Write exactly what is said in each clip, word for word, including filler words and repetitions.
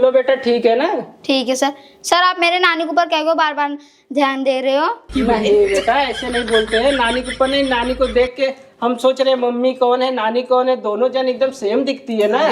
तो बेटा ठीक है ना? ठीक है सर। सर, आप मेरे नानी के ऊपर क्या को बार बार ध्यान दे रहे हो? नहीं बेटा, ऐसे नहीं बोलते हैं। नानी के ऊपर नहीं, नानी को देख के हम सोच रहे हैं मम्मी कौन है, नानी कौन है, दोनों जन एकदम सेम दिखती है ना।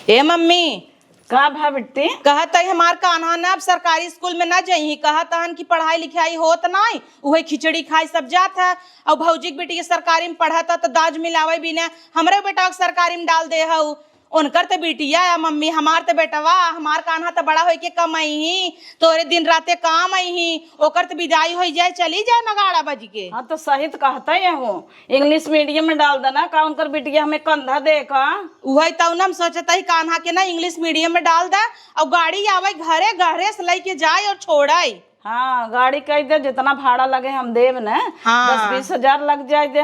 ए मम्मी, का भा बिट्टी? कहत है हमार कान्हा ना अब सरकारी स्कूल में ना जइही, कहत हन कि पढ़ाई लिखाई होत नाई, उहे खिचड़ी खाई सब जात है। और भौजी के बेटी के सरकारी में पढ़त है तो दाज मिलावे बिना हमरे बेटा के सरकारी में डाल दे हऊ। उनकर त बिटिया है मम्मी, हमार त बेटवा, हमार कान्हा त बड़ा होई के कमाई ही, तोरे दिन राते काम आई ही, ओकर त विदाई होई जाए, चली जाए नगाड़ा बज के। हाँ, तो सही त कहत है हो, इंग्लिश मीडियम में डाल देना का, उनकर बिटिया हमें कंधा दे का। उहे तउ ना हम सोचत ही कान्हा के ना इंग्लिश मीडियम में डाल दे, और गाड़ी आवे घरे, घरे से लेके जाए और छोड़े। हाँ, गाड़ी कह दे, जितना भाड़ा लगे हम देब न, हाँ। दस बीस हजार लग जाए दे।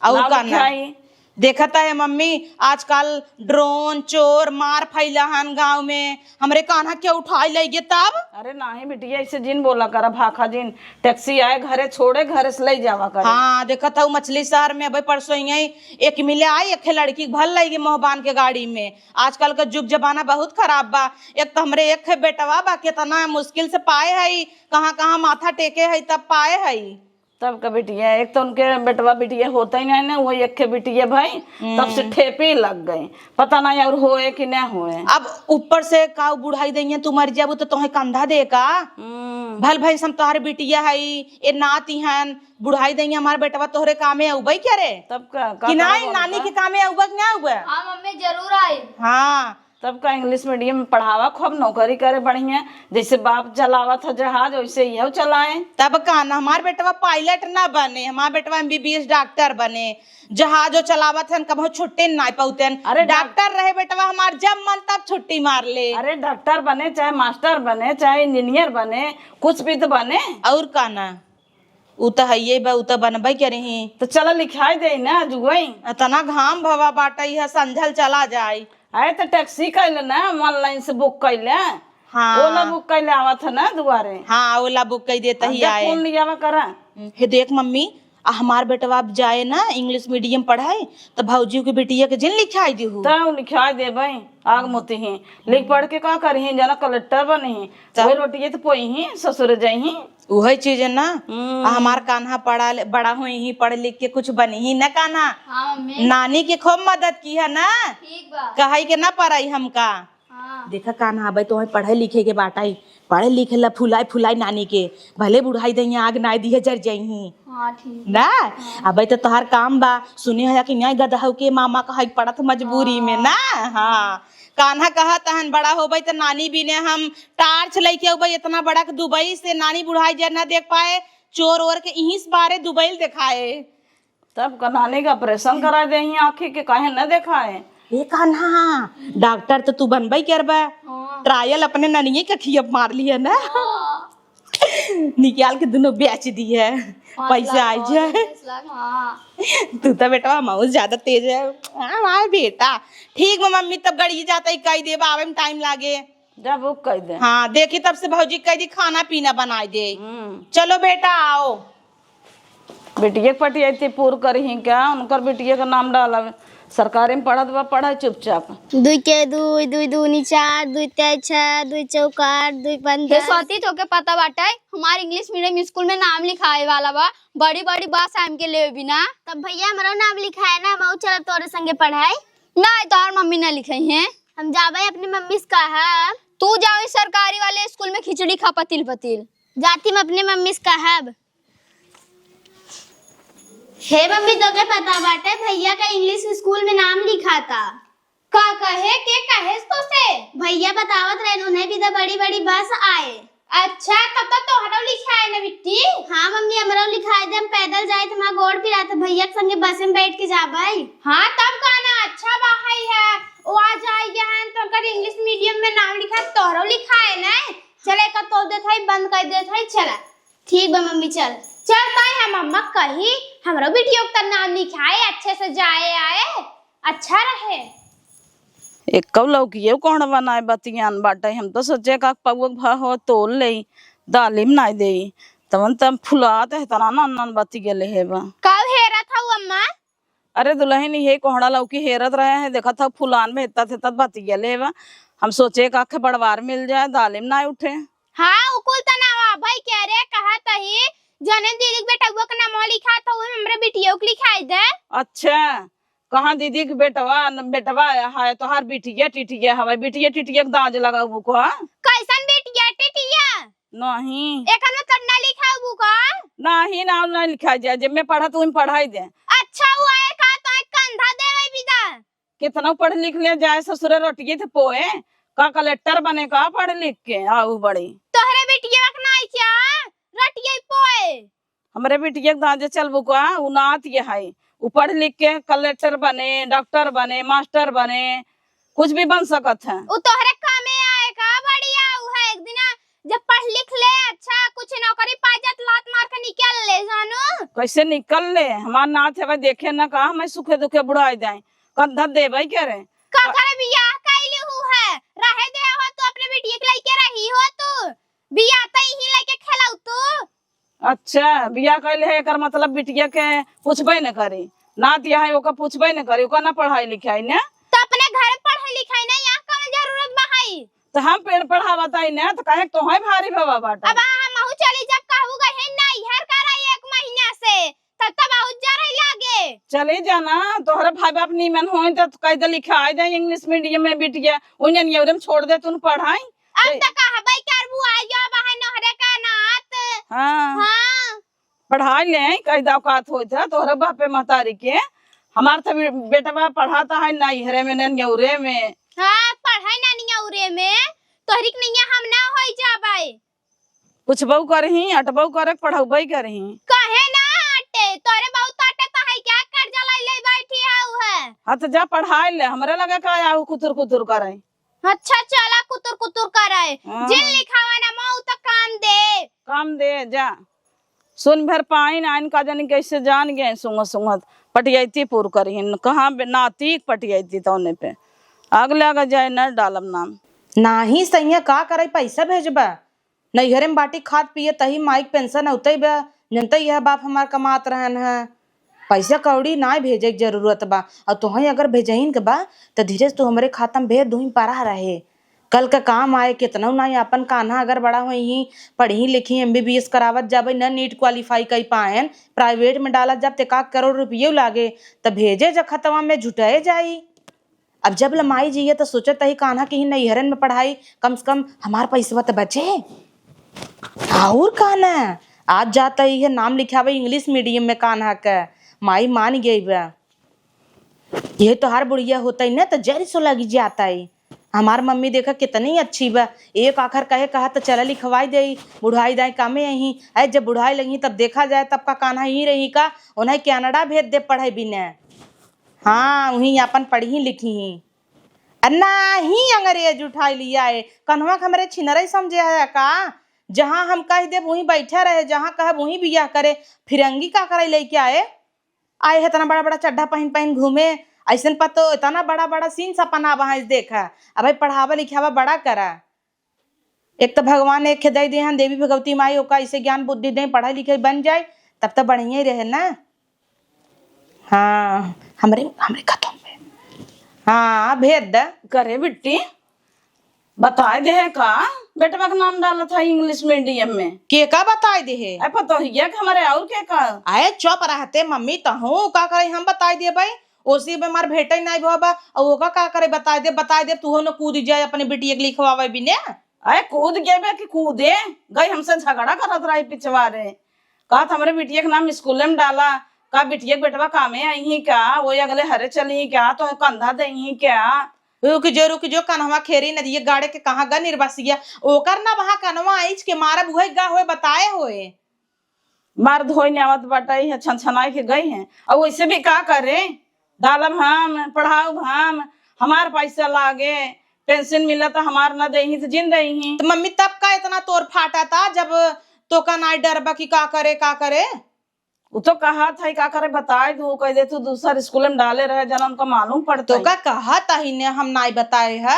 और ना का ना? लिखाई। देखत है मम्मी, आजकल ड्रोन, चोर, मार फैला हन गाँव में, हमरे कान्हा के उठाई ले गे तब? अरे नाही बिटिया, ऐसे जिन बोला करा, भाखा जिन। टैक्सी आए घरे छोड़े, घरे से ले जावा करे। हाँ, देखत हऊ मछली शहर में अबे परसों ही एक मिले आई, एक लड़की के भल ले गे मोहबान के गाड़ी में। आजकल का जुग जमाना बहुत खराब बा। एक तो हमरे एक है बेटवा बा, कितना मुश्किल से पाए है, कहाँ कहाँ माथा टेके है तब पाए है। तब का बिटिया, एक तो उनके बेटवा बिटिया होते ही नहीं ना, वही एक बिटिया भाई, तब से हम्म। ठेपे लग गए, पता नहीं और होए कि ना होए। अब ऊपर से का बुढ़ाई दइया, तू मर जाबू तो तोहे कंधा दे का? हम्म। भल भाई हम तोहरे बिटिया है, ए नाती हन, बुढ़ाई दइया हमार बेटवा तोहरे कामे अउबे करे? तब का, का कि नहीं, करबो नानी उनका? के कामे अउबे कि ना अउबे? हाँ मम्मी, जरूर आई। हाँ, तब का इंग्लिश मीडियम में पढ़ावा, खूब नौकरी करे बढ़िया, जैसे बाप चलावत है जहाज, वैसे यहू चलाए। तब का ना, हमार बेटवा पायलट ना बने, हमार बेटवा एमबीबीएस डॉक्टर बने, जहाजो चलावत हन, कबहू छुट्टी ना पाउते हन। अरे डॉक- डॉक्टर रहे बेटवा हमार, जब मन तब छुट्टी मार ले। अरे डॉक्टर बने, चाहे मास्टर बने, चाहे इंजीनियर बने, कुछ भी तो बने। और का ना, उ त हइये बा, उ त बनबे करही। त चला लिखाई देई ना, जुगई। इतना घाम भवा बाटइ है, संझल चला जाई। अरे त टैक्सी कइले ना, online से बुक कइले। हाँ। ओला बुक कइले आवत है ना दुआरे। हाँ, ओला बुक कइ देत ही आए। फोन लियावा करा। हे देख मम्मी, आ हमार बेटवा अब जाए ना इंग्लिश मीडियम पढ़ाई, त भौजी के बिटिया के जिन लिखाई दिहू। त लिखाई देबे, आग मोती ही। लिख पढ़ के का करही, जना कलेक्टर बनही। त वही रोटिये त पोइही, ससुर जइही। उहे चीज है ना। हम्म। आ हमार कान्हा पढ़ा ले, बड़ा होइही, पढ़ लिख के कुछ बनही ना कान्हा। हाँ, मम्मी। नानी के खूब मदद किहा ना। ठीक बा। कहइ के ना परइ हमका। हाँ। देखा कान्हा, अबे तोहे पढ़े लिखे के बाटइ, पढ़े लिखे ला फुलाइ फुलाइ नानी के, भले बुढ़ाई दइया आग नाई दिहे जर जइही। हाँ, ठीक। ना? हाँ। अबे त तोहार काम बा, सुने हया कि नाई गदहउ के मामा कहइ पड़त मजबूरी में हाँ। ना। हाँ। कान्हा कहत हन, बड़ा होबइ त नानी बिने हम टार्च लइके अउबइ, इतना बड़ा के दुबई से नानी बुढ़ाई जर ना देख पाए, चोर ओर के इहीं से बारे दुबई देखाए। तब का नानी का ऑपरेशन करा देही आँखी के, काहे न देखाए? ए कान्हा, डॉक्टर त तू बनबइ करबा। हाँ। ट्रायल अपने ननिये के खिया मार लिहे ना। हाँ। निकाल के दुनो बेच दिहे, पाँच पैसा लाख आइ और जाए। बीस लाख, हाँ। तू त बेटवा मौज ज्यादा तेज है। हाँ, हाँ बेटा। ठीक बा मम्मी, तब गड़ी जाता ही कहि देबा, आवे में टाइम लागे। जा बुक कइ दे। हाँ, देखी तब से भौजी कहि दी खाना पीना बनाइ दे। हम्म। चलो बेटा आओ। बिटिया के पटियाई ती पूर करही का? उनकर बिटिया का नाम डालब। सरकारी में पढ़त बा, पढ़े चुपचाप। दुई के दुई, दुई दूनी चार, दुई तेई छह, दुई चौक आठ, दुई पंच हे दस। स्वाति, तोके पता बाटे, हमार इंग्लिश मीडियम स्कूल में नाम लिखाए वाला बा। बड़ी बड़ी बस आइम के लेवे बिना। तब भइया, हमरो नाम लिखाए ना, हमहू चलब तोरे संगे पढ़ाई। ना, तोहर मम्मी ना लिखइहें। हम जाबे अपने मम्मी से कहब। तू जाओ इस सरकारी वाले स्कूल में खिचड़ी खा पतिल पतिल। जाती हम अपने मम्मी से कहब। हे मम्मी, तोके पता बाटे भइया का इंग्लिश स्कूल में नाम लिखा था। का कहे, के कहेस तोसे? भइया बतावत रहेन, उन्हें भी तो बड़ी बड़ी बस आए। अच्छा, तब तो तोहरो लिखाए न बिट्टी। हाँ मम्मी, हमरो लिखाए दे, हम पैदल जाए तो हमार गोड़ पिरात, भइया के संगे बस में बैठ के जाबे। हाँ, तब का ना, अच्छा बा है, है। वो आ जाए हैं, तो अगर इंग्लिश मीडियम में नाम लिखा, तोहरो लिखाए न। चले, का तोल देत है, बंद कर देत है, चला। ठीक बा मम्मी, चल। चल ताई हम अम्मा कही, हमरो बिटियो का नाम लिखाए, अच्छे से जाए आए, अच्छा रहे। एक कौ लौकियो कोहड़वा नाय बतियान बाटे, हम तो सोचे का पौवा भा हो तोल लेई, दालिम नाय देई, तवन तब फुलात है, तना नन नन बति गेले हे बा। कब हेरत हऊ अम्मा? अरे दुलहिन, इहे कोहड़ा लौकी हेरत रहे हैं, देखत हौ फुलान में इतना से तत बतिया लेवा। हम सोचे का आखे बड़वार मिल जाए, दालिम ना उठे। हाँ, उ कुल त ना आवा भाई, के रे कहत ही, जने दीदी के बेटवा के नाम लिखा था, वो हमरे बिटिया के लिखाई दे। अच्छा, कहाँ दीदी के बेटवा, न बेटवा है, तोहार बिटिया टिटिया हवे, बिटिया टिटिया के दाँज लगाऊ को। कैसन बिटिया टिटिया? नहीं। एकर मतलब ना लिखाऊ का? नहीं, नाम ना लिखा जाए, जब मैं पढ़त हूँ, पढ़ाई दे। अच्छा, वो आए का तो एक कंधा देवे बिदा। कितना पढ़ लिख ले जाए ससुरे रोटिये थे पोए, का कलेक्टर बने का पढ़ लिख के आऊ बड़ी। तोहरे बिटिया के नाई क्या रोटिये पोए? हमरे बिटिया के दाँजे चलबू का, उ नात ये है, उ पढ़ लिख के कलेक्टर बने, डॉक्टर बने, मास्टर बने, कुछ भी बन सकत है। उ तोहरे कामे आए का? बढ़िया उ है, एक दिना जब पढ़ लिख ले, अच्छा कुछ नौकरी पा जात, लात मार के निकल ले, जानू। कैसे निकल ले? हमार नात है, देखे न का, हमें सुखे दुखे बुढ़ाई जाए, कंधा देबै करे। का करे बियाह कैली हु है, रहे दे हो तू, अपने बिटिया के लइके रही हो तू, बियाह त इही लइके खेलऊ तू। अच्छा, बियाह कैले है, एकर मतलब बिटिया के पूछबे न करी, नात यहाँ है, ओकर पूछबे न करी, ओकर ना पढ़ाई लिखाई ने। त अपने घर पढ़ाई लिखाई ने, यहाँ कौन जरूरत बा है? त हम पेड़ पढ़ावत आई ने, त कहे तोहे भारी भवा बाटा। अब हमहू चली, जब कहू गए हैं नैहर करा एक महीना से, तब त बहुत जरई लागे। चली जाना, तोहरे भाई बाप नीमन होई त कह दे लिखाई दे इंग्लिश मीडियम में बिटिया, उन्हें नियरे में छोड़ दे, तू पढ़ाई। अब ए- त कहबे करबू, आई जो बहन नोहरे का नात। हाँ। हाँ। पढ़ाई ले, कह दे औकात होई त तोहरे बापे महतारी के। हमार त बे-, बेटवा पढ़ाता है नैहरे में, न नियरे में। हाँ, पढ़ाई ना नियरे में, तोहरी के नैया हम ना होई जाबे। पूछबऊ करही, अटबऊ करे, पढ़ौबई करही। कहे ना अटे, तोरे बहुत अटे त है क्या, कर्जा लाई ले बैठी है उ है। हाँ त जा पढ़ाई ले, हमरे लगे का आऊ कुतुर कुतुर करे। अच्छा चला कुतुर कुतुर करे। हाँ। जिन लिखावा ना मऊ त काम दे। काम दे जा। सुन भर पाइन आइन का जानी कैसे जान गए सुंगत सुंगत। पटियाइती पूर करिहिन, कहाँ बे-, नातीक पटियाइती तौने पे। आग लगा जाए न डालब नाम। नाही सैया का करे पैसा भेजबा? नैहरे में बाटी खात पिए तही माई के पेंशन औते बा, जनते यह बाप हमार कमात रहन है। पैसा कौड़ी नाय भेजे के जरूरत बा, और तोहें अगर भेजहिन के बा, त धीरे से तू हमरे खाता में भेज, दुही परा रहे। कल के काम आए, केतनौ नाय अपन कान्हा अगर बड़ा होइहीं, पढ़ी लिखी, एम बी बी एस करावत जाबे, न नीट क्वालिफाई कई पाएन, प्राइवेट में डालत जाब, त एक आध करोड़ रुपये लागे, त भेजे जखतवा में झुटाए जाई। अब जब लमाई जिए त सोचत ही कान्हा के ही नैहरन में पढ़ाई, कम से कम हमार पैसवा त बचे। और का न, आज जात ही है नाम लिखावे इंग्लिश मीडियम में कान्हा के, माई मान गई बा। ये तोहार बुढ़िया होतई न त जरी सो लगी जातई। हमार मम्मी देखा कितनी अच्छी बा, एक आखर कहे कहा त चला लिखवाई देई, बुढ़ाई दाई कामे अही। अरे जब बुढ़ाई लगी तब देखा जाए, तब का कान्हा ही रही का, उन्हें कनाडा भेज दे पढ़े बिने। हाँ, उहीं आपन पढ़ी लिखी ही। आ नाही अंग्रेज उठाई लिया है, कन्हवा के हमरे छिनरई समझे है का? जहाँ हम कह देब उहीं बैठा रहे, जहाँ कहब उहीं बियाह करे, फिरंगी का करे लेके आए? आए है इतना बड़ा बड़ा चड्ढा पहिन पहिन घूमे, ऐसन पर तो इतना बड़ा बड़ा सीन सपना बहाइस देखा। अब भाई पढ़ावा लिखावा बड़ा करा। एक तो भगवान एक खे दे दे हन, देवी भगवती माई ओका ऐसे ज्ञान बुद्धि दे, पढ़ाई लिखाई बन जाए, तब तो बढ़िया ही रहे ना। हाँ, हमरे, हमरे खतम पे। हाँ, भेज द। करे बिट्टी, बताए दे है का? बेटवा के नाम डालत है इंग्लिश मीडियम में। के का बताए दे है? अरे पतोहिया के हमरे और के का? अरे चुप रहते मम्मी, तहूँ का करे हम बताए दे भाई? ओसी में मार भेटे नहीं भवा बा, और ओका का करे बताए दे, बताए दे, तू हो न कूद जाए अपने बिटिया के लिखवावे बिने। अरे कूद गए बे कि कूदे गई, हमसे झगड़ा करत रही पिछवारे। कहत हमरे बिटिया के नाम स्कूले में डाला, का बिटिया के बेटवा कामे आई ही क्या, वो अगले हरे चली ही क्या, तो कंधा दे ही क्या? रुक जो, रुक जो, कन्हवा खेरी नदिये गाड़े के कहाँ गा निर्वासिया, ओकर ना वहाँ कन्हवा आइच के मारब उहे गा होए बताए होए। मार धोई ने आवत बाटा, इहे छनछनाई के गई हैं। और वैसे भी का करे, डालब हम, पढ़ाउब हम, हमार पैसा लागे, पेंशन मिला त हमार ना देही त जिन देही। त मम्मी तब का इतना तोर फाटा था जब तोका नाई डरबा कि का करे, का करे? उ तो कहा था का करे बताए दू, कह दे तू दूसर स्कूल में डाले रहे जना उनका मालूम पड़ता। तोका कहा था ही ने हम नाई बताए है।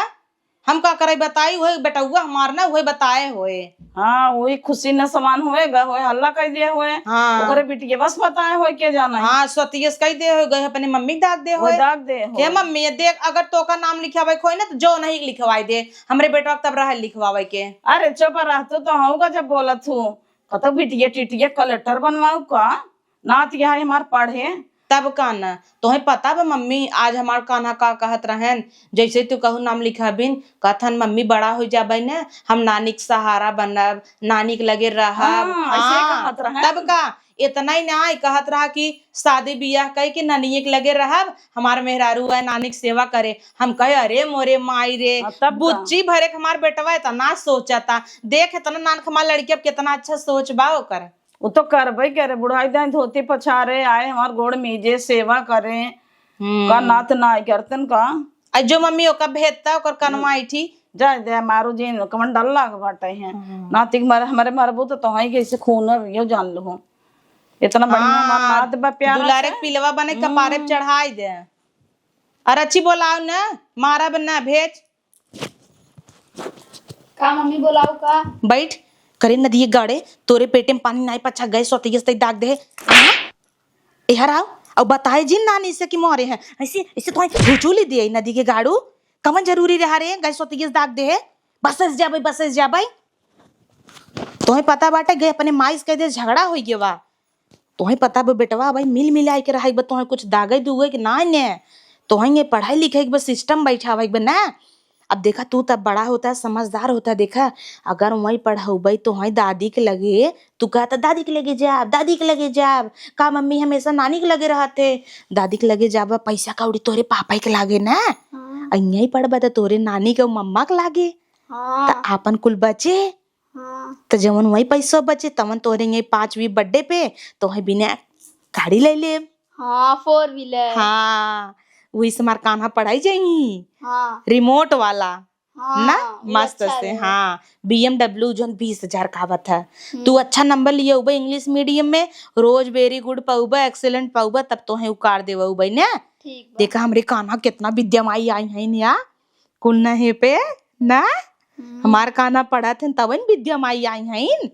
हम का करे बताई, होए बेटउआ हमार ना, होए बताए होए। हाँ, वही खुशी न समान होए, गा होए, हल्ला कर दिए होए। हाँ। ओकरे बिटिया बस बताए होए, के जाना है। हाँ, सतियस कह दे होए, गए अपने मम्मी के दाग दे होए। दाग दे होए। मम्मी, ये देख, अगर तोका नाम लिखावे के होए ना, तो जो नहीं लिखवाई दे, हमरे बेटवा के तब रहे लिखवावे के। अरे चुप रह, तू तो हऊ का जब बोलत हूँ, कतो बिटिया टिटिया कलेक्टर बनवाऊ का? नात यहाँ हमार पढ़े। तब का न, तोहे पता बा मम्मी, आज हमार कान्हा का कहत रहन, जैसे तू कहू नाम लिखाबिन, कहथन, "मम्मी, बड़ा हो जाबे न, हम नानी के सहारा बनब, नानी के लगे रहब।" हाँ, ऐसे हाँ, कहत रहन। तब का, इतना ही ना, ई कहत रहा कि शादी बियाह कई के नानिये के लगे रहब, हमार मेहरारू है, नानी के सेवा करे। हम कहे, "अरे मोरे माई रे, हाँ, तब का? बुच्ची भरे के हमार बेटवा इतना सोचता, देख इतना नान के हमार लड़की अब कितना अच्छा सोच बा ओकर।" वो तो करबे करे, बुढ़ाई दाई धोती पछारे, आए हमार गोड़ मीजे, सेवा करे, हम्म। का नात ना आई करतन का? आ जो मम्मी ओका भेजता, ओकर कनवा ऐठी। जाए दे, मारू जी, कमन डर लाग बाटे हैं। हम्म। नाती के मारे हमरे मरबू तो तोहई के इसे खून अब यो जान लो। इतना बढ़िया हमार हाँ, नात बा प्यारा दुलारे से। पिलवा बने कपारे पे हम्म। चढ़ाई दे। और अच्छी बोलाओ ना, मारा बन्ना भेज। का मम्मी बोलाऊ का? बैठ। करे नदिये गाड़े, तोरे पेटे में पानी नाई पच्छा गए, सोतियस तई दाग दे। हाँ? एहर आओ, अब बताए जिन नानी से कि मोरे हैं। ऐसे, ऐसे तो हुचूली दिए नदी के गाड़ू। कमन जरूरी रहा रे, गए सोतियस दाग दे। बसस जाबे, बसस जाबे। तोहे पता बाटे, गए अपने माई से कह दे, झगड़ा होई गवा। तोहे पता बा बेटवा, भाई मिल मिलाए के रहाई बा, तोहे कुछ दागे दुगे के ना ने। तोहे ये पढ़ाई लिखाई के बस सिस्टम बैठावे के बा ना। अब देखा, तू तब बड़ा होता, समझदार होता, देखा, अगर वहीं पढ़ौबे तो वहीं दादी के लगे, तू कहता, "दादी के लगे जाब, दादी के लगे जाब, का मम्मी हमेशा नानी के लगे रहते?" दादी के लगे जाबा, पैसा कौड़ी तोरे पापा के लागे ना। हाँ। आ यहीं पढ़बा तो तोरे नानी के मम्मा के लागे। हाँ। त आपन कुल बचे। हाँ। त जवन वही पैसा बचे, तवन तोहरे यही पाँचवीं बर्थडे पे तोहे बिना गाड़ी ले लेब। हाँ, फोर व्हीलर। हाँ, वही से हमार कान्हा पढ़ाई जाई। हाँ। रिमोट वाला। हाँ, ना, वो मस्त अच्छा से, है। हाँ, B M W जौन बीस हजार का आवत है। हम्म। तू अच्छा नंबर लिए उबे इंग्लिश मीडियम में, रोज वेरी गुड पाउबे, एक्सीलेंट पाउबे, तब तोहे उकार देवे उबे ने। ठीक बा। देखा हमरे कान्हा कितना विद्या माई आई हैं या। कुल नहे पे ना। हम्म। हमार कान्हा पढ़त हन, तवन विद्या माई आई हइन।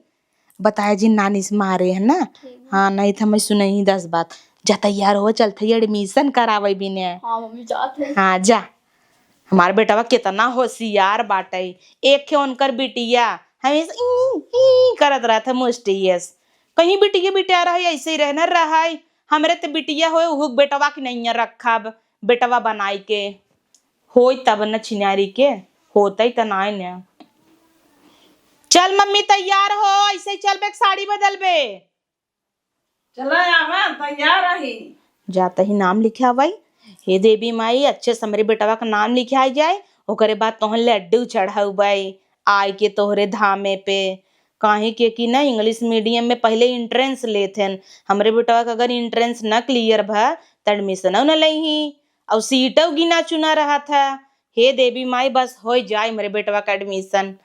बताए जी नानी से मारे है ना। ठीक है। हाँ, नहीं तो हमें सुनही दस बात। जा तैयार हो, चलत ही एडमिशन करावे बिने। हाँ मम्मी, जात है। हाँ, जा। हमार बेटवा कितना होशियार बाटे। एक है उनकर बिटिया, हमेशा ई, ई करत रहत है मुस्टियस। कहीं बिटिया बिटिया रहे, ऐसे ही रहना रहे। हमरे ते बिटिया होए, उहु बेटवा के नहीं रखब, बेटवा बनाई के। होई तब न छिनारी के, होतई त नाय न। चल मम्मी तैयार हो, ऐसे ही चलबे के साड़ी बदलबे। चला आवा, तैयार रही। जात ही नाम लिखे आवई। हे देवी माई, अच्छे से हमरे बेटवा का नाम लिखे आई जाए, ओकरे बाद तोहन लड्डू चढ़ाउबई आए के तोहरे धामे पे। काहे के कि ना इंग्लिश मीडियम में पहले एंट्रेंस लेत हन, हमरे बेटवा का अगर एंट्रेंस न क्लियर भा त एडमिशनौ न लइही। और सीटौ गिना चुना रहत है। हे देवी माई, बस होइ जाए हमरे बेटवा का एडमिशन।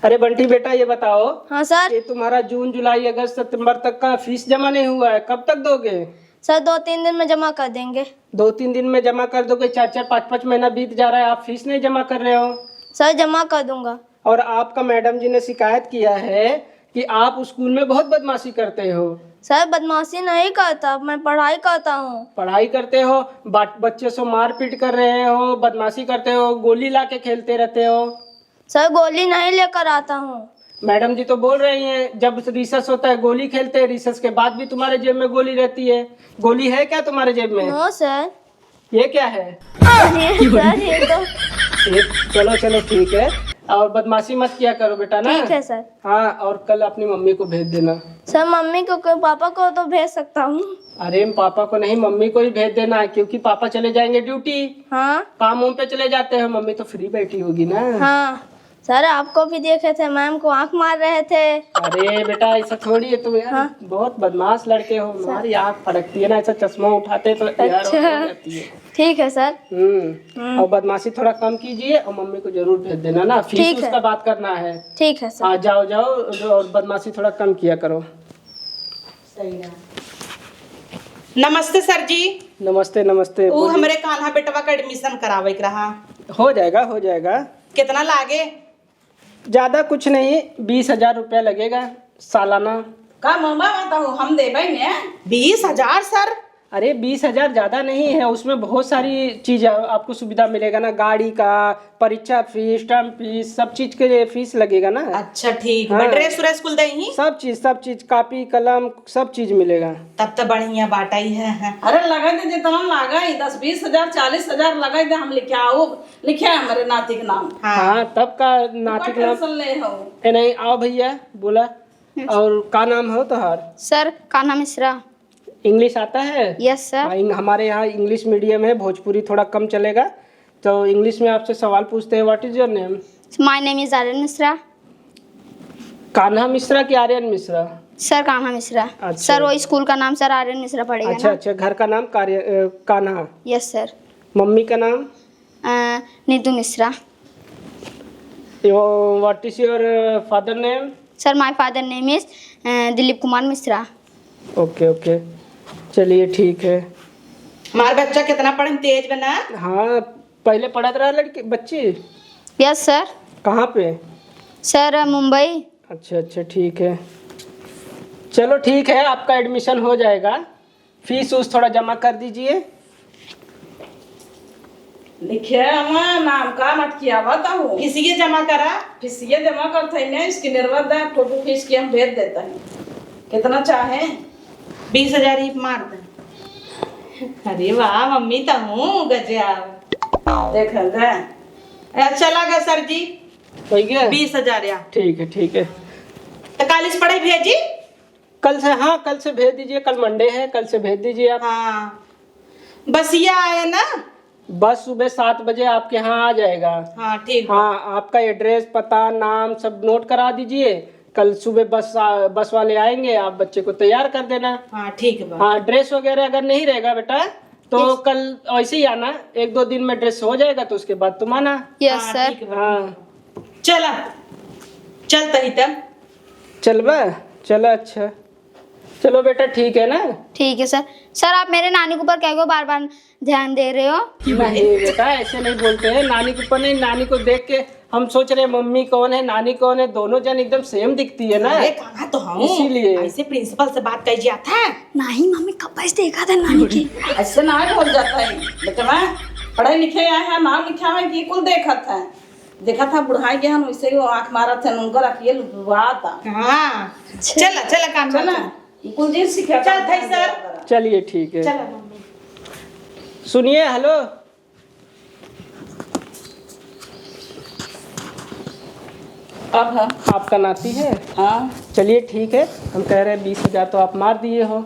अरे बंटी बेटा, ये बताओ। हाँ सर। ये तुम्हारा जून, जुलाई, अगस्त, सितंबर तक का फीस जमा नहीं हुआ है, कब तक दोगे? सर, दो तीन दिन में जमा कर देंगे। दो तीन दिन में जमा कर दोगे? चार चार पाँच पाँच महीना बीत जा रहा है, आप फीस नहीं जमा कर रहे हो। सर, जमा कर दूंगा। और आपका मैडम जी ने शिकायत किया है कि आप स्कूल में बहुत बदमाशी करते हो। सर, बदमाशी नहीं करता, मैं पढ़ाई करता हूँ। पढ़ाई करते हो, बा-, बच्चे से मारपीट कर रहे हो, बदमाशी करते हो, गोली ला के खेलते रहते हो। सर, गोली नहीं लेकर आता हूँ। मैडम जी तो बोल रही हैं, जब रिसेस होता है गोली खेलते हैं, रिसेस के बाद भी तुम्हारे जेब में गोली रहती है। गोली है क्या तुम्हारे जेब में? No sir. ये क्या है? ये सर, ये तो ये, चलो, चलो, ठीक है। और बदमाशी मत किया करो बेटा ना। ठीक है सर। हाँ, और कल अपनी मम्मी को भेज देना। सर, मम्मी को क्यों, पापा को तो भेज सकता हूँ। अरे, पापा को नहीं, मम्मी को ही भेज देना, क्योंकि पापा चले जाएंगे ड्यूटी। हाँ। काम वाम पे चले जाते हैं, मम्मी तो फ्री बैठी होगी ना। हाँ। सर, आपको भी देखे थे, मैम को आंख मार रहे थे। अरे बेटा, ऐसा थोड़ी है तुम यार, हाँ। बहुत बदमाश लड़के हो। सर। हमारी आंख फड़कती है ना, ऐसा चश्मा उठाते तो यार, अच्छा। हो जाती है। ठीक है सर। हम्म। हम्म। और बदमाशी थोड़ा कम कीजिए और मम्मी को जरूर भेज देना ना, फीस ठीक है। उसका बात करना है। ठीक है सर। हाँ, जाओ, जाओ, और बदमाशी थोड़ा कम किया करो। सही है। नमस्ते सर जी। नमस्ते, नमस्ते, ऊ बोलिए। हमरे कान्हा बेटवा का एडमिशन करावे के रहा। हो जाएगा, हो जाएगा। कितना लागे? ज्यादा कुछ नहीं, बीस हजार रुपया लगेगा सालाना। का मामा बताओ, हम देबै ने? बीस हजार सर? अरे, बीस हजार ज्यादा नहीं है, उसमें बहुत सारी चीज आपको सुविधा मिलेगा ना, गाड़ी का, परीक्षा फीस, टर्म फीस, सब चीज के लिए फीस लगेगा ना। अच्छा, ठीक बा। हाँ। ड्रेस व्रेस कुल देही? सब चीज, सब चीज, कॉपी, कलम, सब चीज मिलेगा। तब तो बढ़िया बाटा ही है। अरे, लगा दे, जितना लगा ही, दस, बीस हजार, चालीस हजार लगा दे, हम लेके आओ, लिखे है हमारे नाती के नाम। हाँ। हाँ, तब का नाती के नाम। टेंशन ले हो। ए, नहीं, आओ भैया, बोला। और का नाम हो तोहार? सर, कान्हा मिश्रा। इंग्लिश आता है? Yes, sir. हाँ, इंग-, हमारे यहाँ इंग्लिश मीडियम है, भोजपुरी थोड़ा कम चलेगा, तो इंग्लिश में आपसे सवाल पूछते हैं। What is your name? My name is Aryan मिश्रा। कान्हा मिश्रा कि आर्यन मिश्रा? सर, कान्हा मिश्रा। अच्छा। सर, वो स्कूल का नाम सर आर्यन मिश्रा पड़ेगा अच्छा, ना? अच्छा, घर का नाम कार्य-, अ, कान्हा। Yes, sir. मम्मी का नाम? अ, Nitu Mishra. Yo, what is your, uh, father name? Sir, my father name is, अ, दिलीप कुमार मिश्रा। ओके, ओके, चलिए, ठीक है। हमार बच्चा कितना पढ़े में तेज बा ना? हाँ, पहले पढ़त रहा लड़की, बच्ची? Yes, sir. कहाँ पे? सर, मुंबई। अच्छा, अच्छा, ठीक है। चलो, ठीक है, आपका एडमिशन हो जाएगा। फीस उस थोड़ा जमा कर दीजिए। लिखे हमार नाम का मटकिया बताओ। फीसिए जमा करा। फीसिए जमा करत है ना, इसकी निर्वाह दा, फोटो खींच के हम भेज देता है। कितना चाहे? बीस हजार ही मार दे। अरे वाह, मम्मी तो हूँ गजब। देख दे। ए, चला गया सर जी। हो गया? बीस हजार या। ठीक है, ठीक है। तो काल इस पढ़ाई भेजी? कल से, हाँ, कल से भेज दीजिए, कल मंडे है, कल से भेज दीजिए आप। हाँ, बसिया आए ना? बस सुबह सात बजे आपके यहाँ आ जाएगा। हाँ, ठीक बा। हाँ, आपका एड्रेस, पता, नाम सब नोट करा दीजिए। कल सुबह बस आ, बस वाले आएंगे, आप बच्चे को तैयार कर देना। हाँ, ठीक बा। हाँ, ड्रेस वगैरह अगर नहीं रहेगा बेटा, तो यस। कल ऐसे ही आना, एक दो दिन में ड्रेस हो जाएगा, तो उसके बाद तुम आना। यस, हाँ, सर। ठीक बा। हाँ। चला, चलता ही तब। चलबा? चला, अच्छा। चलो बेटा, ठीक है ना? ठीक है सर। सर, आप मेरे नानी के ऊपर क्या को बार-बार ध्यान दे रहे हो? नहीं बेटा, ऐसे नहीं बोलते हैं। नानी के ऊपर नहीं, नानी को देख के हम सोच रहे हैं, मम्मी कौन है, नानी कौन है, दोनों जन एकदम सेम दिखती है ना। अरे, कहाँ तो हूँ। इसीलिए। ऐसे प्रिंसिपल से बात कर जिया था। नहीं मम्मी, कब से देखा था नानी की। ऐसे ना बोल जाता है, बेटवा, पढ़े लिखे आए हैं, नाम लिखा है कि कुल देखत है। देखा था बुढ़ाई गए हन, वैसे ही वो आँख मारत है, उनकर अखिए लुभाता। हाँ। चला, चला काम चला। चला। कुल चीज सीखे चल, था भाई सर। चलिए, ठीक है। चला मम्मी। सुनिए, हेलो। अब है। आपका नाती है? हाँ। चलिए, ठीक है, हम कह रहे हैं बीस हजार तो आप मार दिए हो,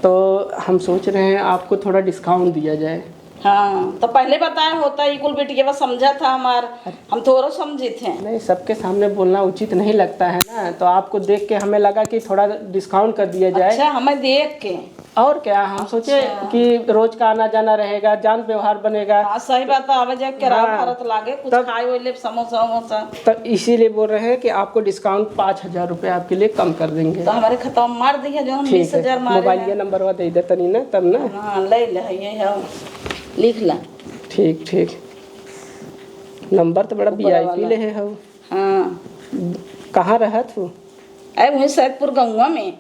तो हम सोच रहे हैं आपको थोड़ा डिस्काउंट दिया जाए। हाँ, तो पहले बताया होता, ये कुल बिटिया समझा था हमार, हम थोड़ो समझे थे। नहीं, सबके सामने बोलना उचित नहीं लगता है ना, तो आपको देख के हमें लगा कि थोड़ा डिस्काउंट कर दिया जाए। अच्छा, हमें देख के। और क्या, हम सोचे अच्छा। कि रोज का आना जाना रहेगा, जान व्यवहार बनेगा। हाँ, सही बात है, आवे जाए किराया हाँ। भारत लागे, कुछ तब खाए हुए ले, समोसा वमोसा। तो इसीलिए बोल रहे हैं कि आपको डिस्काउंट पाँच हजार रुपये आपके लिए कम कर देंगे। तो हमारे खाता में मार दिया जो हम ठीक है। बीस हजार मारे मोबाइल हैं। ये नंबर दे दे तनी ना, तब ना। हाँ, ले ले, ये है, लिख ला। ठीक, ठीक। नंबर तो बड़ा ऊपर वी आई पी वाला। ले है हो। हाँ। कहाँ रहत हो? अरे, वहीं सैदपुर गौवा में।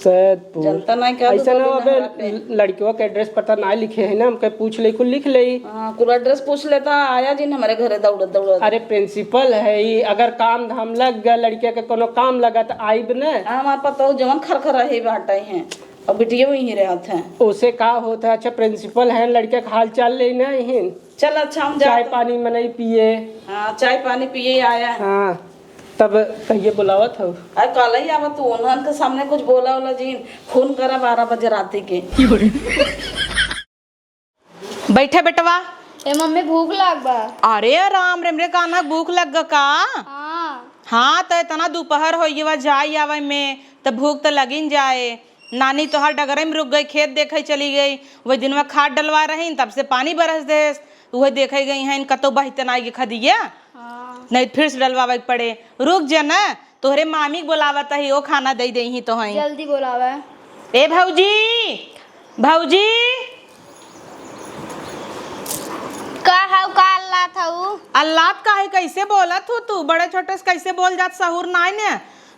सैदपुर। जनता नहीं क्या ऐसा तो ना हो, बोलना अबे, है। लड़कियों के एड्रेस पता ना लिखे है ना, हमके पूछ ले, कुल लिख ले। हाँ, कुल एड्रेस पूछ लेता, आया जिन हमारे घरे दौड़त दौड़त। अरे, प्रिंसिपल है ई, अगर काम धाम लग गया, लड़किया के कोनो काम लगा, तो आइब न। हाँ, हमारे पता हो, जवन खर खर रहे बाटे हैं, और बिटिया वहीं रहत है। उसे का होता है? अच्छा, प्रिंसिपल है, लड़किया का हाल चाल ले ना, यहीं। चल, अच्छा, हम चाय जाते हैं। पानी मनई पिए। हाँ, चाय पानी पिए आया है। हाँ, तब कहिए बुलावत हो। अरे, कल ही आवा तू, उन्हन के सामने कुछ बोला होला जिन, फोन करा बारह बजे राती के। बैठे बेटवा। ए मम्मी, भूख लाग बा। अरे राम रे, मेरे कान्हा भूख लग गा का? हाँ। हाँ, तो इतना दोपहर हो गया, जाए आवे में तो भूख तो लगिन जाए। नानी तोहार डगरे में रुक गई, खेत देखे चली गई। वही दिन में खाद डलवा रही, तब से पानी बरस देस। वही देखे गई हैं, कतो बहिते ना आइगे खदिया। हाँ। नहीं, फिर से डलवावे के पड़े। रुक जा ना, तोहरे मामी के बोलावत ही, ओ खाना दे देही तोहई। जल्दी बोलावे। ए भौजी, भौजी। का हाउ, का अल्लात काहे, कैसे बोलत हू तू? बड़े छोटे से कैसे बोल जात, सहूर नाई ने।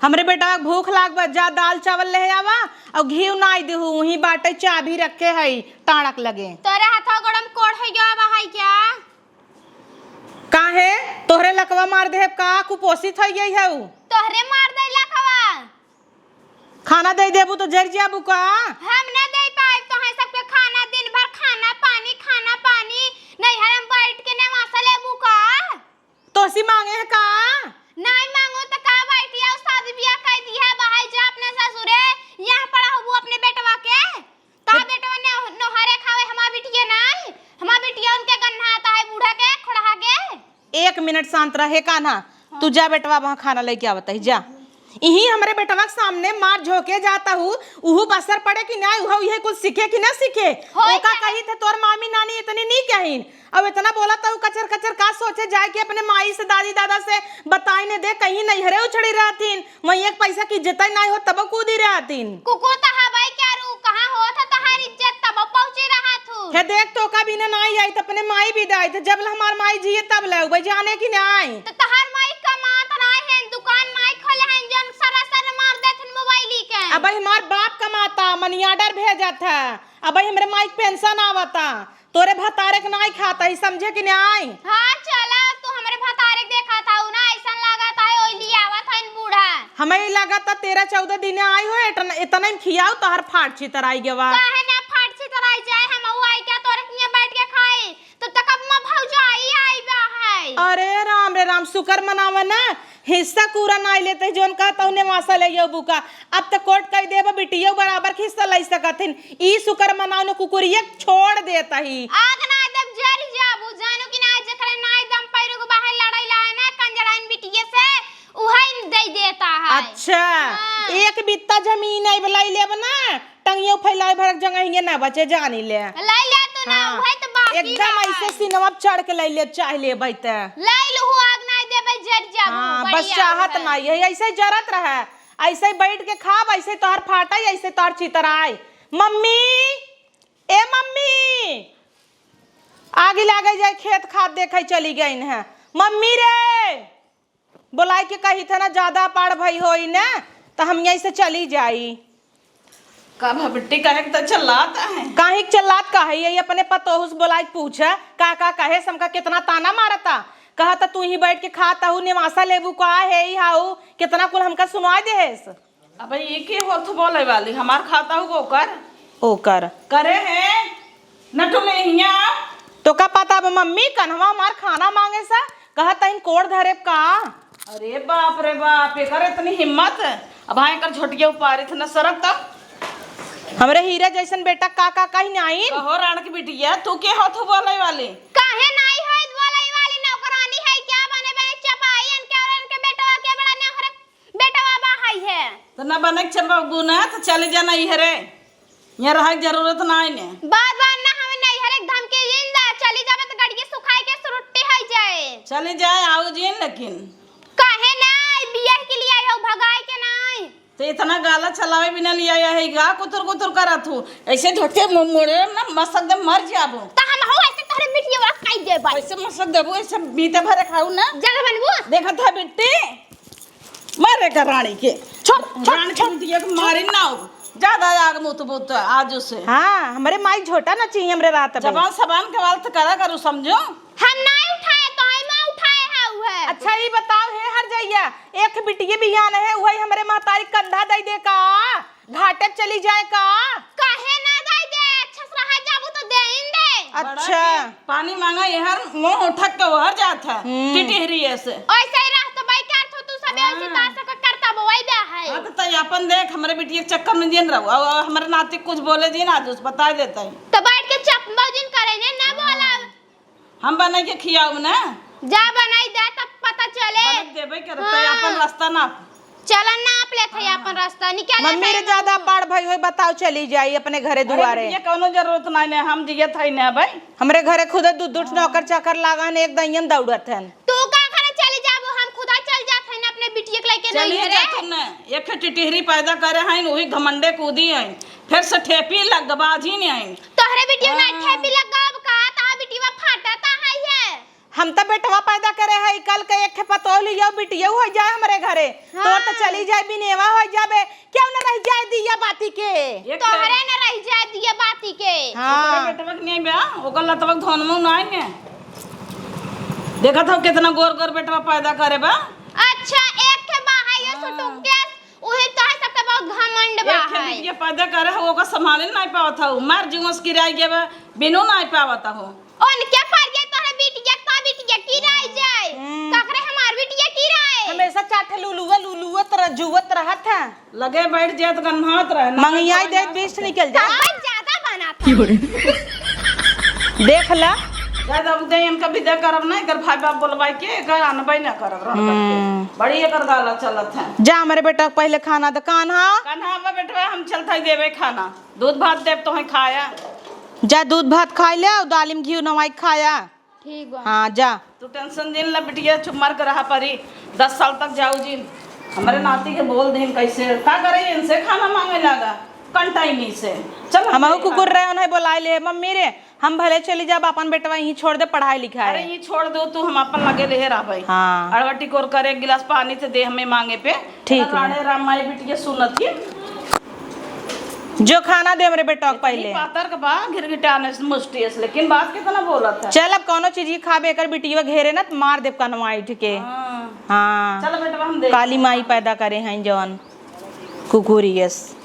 हमरे बेटवा के भूख लाग बा, जा दाल चावल ले आवा, अउ घीव नाई देहू, उहीं बाटे चाभी रखे हई टाड़क लगे। तोरे हाथवा गोड़म कोढ़ होइ गवा बा है क्या? काहे? तोहरे लकवा मार देहेब का? कुपोषित होइ गई हऊ? तोहरे मार दे लकवा। खाना दे देबू तो जर जाबू का? हम ना दे पाइब तोहरे सबके खाना, दिन भर खाना पानी, खाना पानी, नैहर में बैठ के नेवासा लेबू का? तोसी मांगे है का? नाई मांगो त का, बैठिया शादी बियाह कर दिया, बहाई जा अपने ससुरे, यहाँ पड़ा हबू अपने बेटवा के। का बेटवा ने नोहरे खावे, हमार बिटिया नाई, हमार बिटिया उनके गन्हा आता है बूढ़ा के, खोड़हा के। एक मिनट शांत रहे कान्हा, तू जा बेटवा, वहाँ खाना लेके आवत है, जा। इही हमरे बेटवा के सामने मार झोंके जाता हूँ, उहू बसर पड़े कि नाई, उहू इहे कुछ सीखे कि ना सीखे? होय ओका का? कही थे तोर मामी नानी इतनी नी कहीन, अब इतना बोला तो कचर कचर का सोचे जाए कि अपने माई से, दादी दादा से बताई ने दे, कहीं नैहरे उछड़ी रहतीन, वहीं एक पैसा की इज्जत ही नाई हो तब कूदी रहतीन। कुकुर तो हवाई क्या रू, कहाँ होत है तहार इज्जत तब पहुँची रहा थू। हे देख, तोका बिना नाई आई तो अपने माई भी दाई थे, जब ले हमार माई जिए तब ले उबे जाने की नाई। तो तहार माई कमात नाई है, दुकान नाई खोले हैं, जन सरा सर मार देथिन मोबाइल के। अब हमार बाप कमाता, मनी ऑर्डर भेजत है, अब हमरे माई के पेंशन आवता, तोरे भतारे के नाई खाता ही, समझे कि नाई? हाँ, चला, तू हमरे भतारे के देखा था, उ ना ऐसन लागत है, ओइली आवत है बूढ़ा। हमें ही लागत था, तेरह चौदह दिन आई हो, इतना, इतना ही खियाओ, तोहर फाट छितर आई गवा। काहे ना फाट छितर आई जाए, हम उ आई क्या तोरे किया बैठ के खाई? तब तक अब माँ भौजाई आई बा है। अरे राम रे राम, शुक्र मनावा ना, हिस्सा पूरा नाई लेते, जौन कहता हूँ नेवासा ले जाओ बुका। अब तो कोर्ट कह देबा, बिटियो बराबर के हिस्सा ले सकत हिन। ई शुक्र मनाओ ने कुकुरिया छोड़ देता ही। आग ना देब जर जाबू, जानू कि ना, जेकरे नाई दम पैरू के बाहर लड़ाई लाए ना, कंजराइन बिटिये से, उहे दे देता है। अच्छा, हाँ। एक बित्ता जमीन आई बलाई लेब ना, टंगियो फैलाए भरक जगह हिंगे ना बचे, जानी ले। ले ले तू ना, हाँ। उहे तो बाकी एकदम है। ऐसे सीनवा पे चढ़ के ले ले, चाह लेबै त। ले लू, आग ना देबै, जर जाबू, हाँ, बस बढ़िया चाहत है। नहीं है, ऐसे जरत रहे, ऐसे बैठ के खाब, ऐसे तोहर फाटै, ऐसे तोहर चितराय। मम्मी, ए मम्मी, आगी लागे जाए, खेत खाद देखे चली गईन है। मम्मी रे, बोलाई के कही थे ना, ज्यादा पाड़ भई होई ना, त हम यहीं से चली जाई। का भा बिट्टी, काहे के त चिल्लात है? काहे के चिल्लात का है? यही अपने पतोहू से बोलाई के पूछे, का का कहे से हमका कितना ताना मारता। कहा त तू ही बैठ के खात हऊ, नेवासा लेबू का है ही हाऊ, कितना कुल हमका सुनाई देहेस। अबे ये के होत बोले वाली, हमार खाता हूँ ओकर। ओकर। करे है, नटुले हिया। तो का पता अब मम्मी कन्हवा हमार खाना मांगे सा, कहत तहिन कोड़ धरे का? अरे बाप रे बाप, एकर इतनी हिम्मत। अब हाँ एकर झोटिया उपारित न सरक तब। हमरे हीरा जैसन बेटा का का कही नाई। कहो राण की बिटिया, तू के होत बोले वाली? काहे नाई होत बोले वाली, नौकरानी है क्या बने बने चपाई इनके और इनके बेटवा के बड़ा नौहर बेटवा बा हई है। त ना बने के चलबू ना, त चली जा नैहरे। यहाँ रहे के जरूरत ना है ने। बार बार ना हमें नैहरे के धमकी दिन दा, चली जाबे त गड़िए सुखाए के सुरुट्टी है जाए। चली जाए, आऊ जिन लेकिन। काहे ना, बियाह के लिए आयो, भगाए के नाई। त इतना गाला चलावे बिना लिया है गा, कुतुर कुतुर करत हूँ। ऐसे झोंके मुड़-, मुड़े ना मसक दे मर जाबू। त हम हो ऐसे तोहरे मिठिया वाला खाई देबै। ऐसे मसक देबू, ऐसे बीते भरे खाऊ ना। जगह बनबू। देखत है बिट्टी। मारे का रानी के। छोड़, छोड़, रानी छोड़। के बिटिया के मारी ना हो। ज्यादा आग मुत बुत आज से। हाँ, हमरे माई झोटा ना चाहिए हमरे रात में। जबान सबान के बात करा करू समझो। हम ना उठाए, तो है माँ उठाए है उहे। अच्छा, ई बताओ हे हर जइया, एक बिटिये बियान है, उहे हमरे महतारी कंधा दई दे का? घाटे चली जाए का? काहे ना दई दे? अच्छा से रहा जाबू तो देइन दे। अच्छा। बड़ा के पानी मांगा, एहर मुंह उठक के ओहर जात है, हम्म। टिटिहरी ऐसे। ऐसे ही रह तो भाई, कर तो तू सब ऐसे हाँ। तार सक करता बोई बे है। हाँ, तो तई अपन देख, हमरे बिटिया के चक्कर में जिन रहो, और हमरे नाती कुछ बोले जिन, आज उस बता देता है। तो बैठ के चप मौजिन करे ने, ना बोला। हम बनाई के खियाऊ ना। जा बनाई दे, तब पता चले। बना देबे करत है, हाँ। अपन रास्ता ना। चलन ना आप लेत है, हाँ। अपन रास्ता निकाले मम्मी रे, ज्यादा पाड़ भई होई, बताओ, चली जाई अपने घरे अरे दुआरे। बिटिया, कौनो जरूरत नहीं ने, हम जियत है ना भाई। हमरे घरे खुदे दू दू ठो नौकर चाकर लागन, एक दइयन दौड़त हन। तू का घरे चली जाबो, हम खुदा चल जात है ना अपने बिटिया के लेके चलिए नैहरे। जा तू ना, एक ठे टिटिहरी पैदा करे हैं, वही घमंडे कूदी हैं, फिर से ठेपी लग बाजी नहीं हैं। तोहरे बिटिया में हाँ। ठेपी लग गब का, ता बिटिया फाटता है ये। हम त बेटवा पैदा करे है, कल के एक ठे पतोह लियो, बिटियो होइ जाए हमरे घरे। हाँ। तोर त चली जाए, बिनेवा होइ जाबे, केउ न रहि जाए दिया बाती के। एक तोहरे न रहि जाए दिया बाती के। हाँ। ओकरे बेटवा के नहीं बा, ओकर लतवा के धनमो नहीं है। देखत हो कितना गोर गोर बेटवा पैदा करे बा। अच्छा, एक ठे बा है ये हाँ। सुटुकेस, उहे तोहे सबके बहुत घमंड बा एक ठे है। बिटिया पैदा करे हो, ओकर संभाले नहीं पावत हो, मर जुआस किराई के बा, बिनो नहीं पावत हो। उनके पर ये तोहरे बिटिया, का बिटिया किराई जाए? हम्म। ककरे हमार बिटिया किराए? हमेशा चार ठे लुलुआ, लुलुआ तरह जुवत रहत है। लगे बैठ जाए तो गन्हात रहे, ना मंगियाई बैठ दे, जाए। बीस निकल जाए। तब ज्यादा बना था। देख ला। जाए दे, अब दे इनका विदा करब ना, एकर भाई बाप बोलवाई के, एकर अनबई ना करब, रह करके। हम्म। बड़ी एकर गाला चलत है। जा हमरे बेटा के पहिले खाना दे, कान्हा। कान्हा, अब बेटवा हम चलत है देवे खाना। दूध भात देब तोहे खाया। जा दूध भात खाइ ले, अउ दालिम घी नवाई खाया। ठीक बा। हाँ, जा। तू tension जिन ला बिटिया, चुप मार के रहा परी। दस साल तक जाऊ जी। हमरे नाती के बोल देन कैसे, का करे इनसे खाना मांगे लागा, कंटाइनी से। चल हम हमहू देख कुकुर रहे, उन्हें बोलाए ले, "मम्मी रे, हम भले चली जाब, अपन बेटवा यहीं छोड़ दे, पढ़ाई लिखाई।" अरे, यहीं छोड़ दो तू, हम अपन लगे रहे रहबे। हाँ। अड़वा टिकोर करे, एक गिलास पानी से दे हमें मांगे पे। ठीक बा। राणे राम माई बिटिया सुनत ही। जो खाना दे हमरे बेटवा के इतनी पहिले। पातर के बा, घिरघिटाने से मुष्टी से, लेकिन बात कितना बोलत है। चल, अब कौनो चीज ही खाबे, एकर बिटिया घेरे ना, त मार देब कनवा उठ के। हाँ। हाँ। चल बेटवा, हम देख काली माई पैदा करे हैं जौन कुकुरियस।